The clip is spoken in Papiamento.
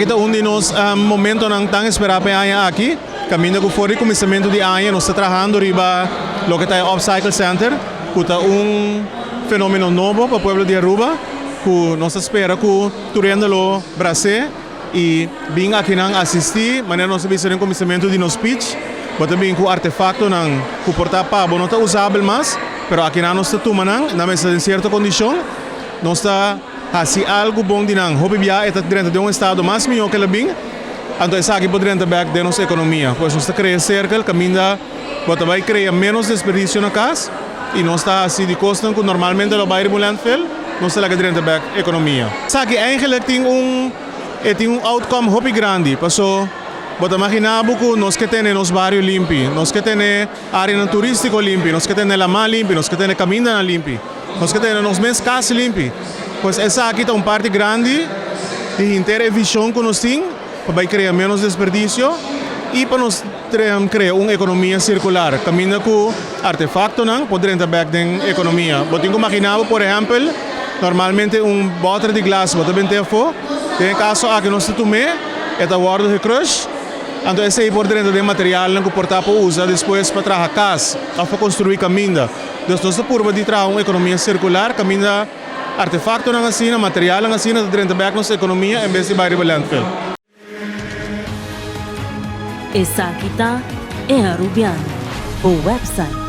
Esaki ta un di nos momentonan tan esperá pa e aña aki, kaminda ku for di kuminsamentu di aña nos ta trahando riba loke ta e Upcycle Center, ku ta un fenomeno nobo pa pueblo di Aruba, ku nos ta spera ku tur hende lo bras'é i bin akinan asistí. Manera nos a bisa den kuminsamentu di nos speech, bo ta bin ku artefaktonan ku por ta pa bo no ta usabel mas, pero akinan nos ta tuma nan, nan mester den sierto kondishon. Nos ta hasi algu bon di nan. Hopi bia e ta drenta den un estado mas mihó ke el a bin, anto esaki por drenta bèk den nos ekonomia. Pues nos ta krea sirkel kaminda bo ta bai krea ménos desperdisio na kas i nos ta hasi di kosnan ku normalmente lo bai riba un landfill, nos ta laga drenta bèk ekonomia. Esaki eigenlik tin un e tin un outcome hopi grandi, paso bo ta magina bo ku nos ke tene nos bario limpi, nos ke tene areanan turístiko limpi, nos ke tene laman limpi, nos ke tene kamindanan limpi. Nos ke tene nos mes kas limpi. Pues esaki ta un parti grandi di henter e vishon ku nos tin pa bai krea ménos desperdisio i pa nos krea un ekonomia sirkular kaminda ku artefaktonan por drenta bèk den ekonomia. Bo tin ku magina bo por ehèmpel normalmente un bòter di glas bo ta bent'é afó, den e kaso aki nos ta tum'é e ta wòrdu gekrush, anto esei por drenta den materialnan ku por ta por usa despues pa traha kas òf pa konstruí kaminda. Dus nos ta purba di traha un ekonomia sirkular kaminda artefaktonan asina, materialnan asina ta drenta bèk nos ekonomia en bes di bai riba landfill. Esaki ta E Arubiano, bo website.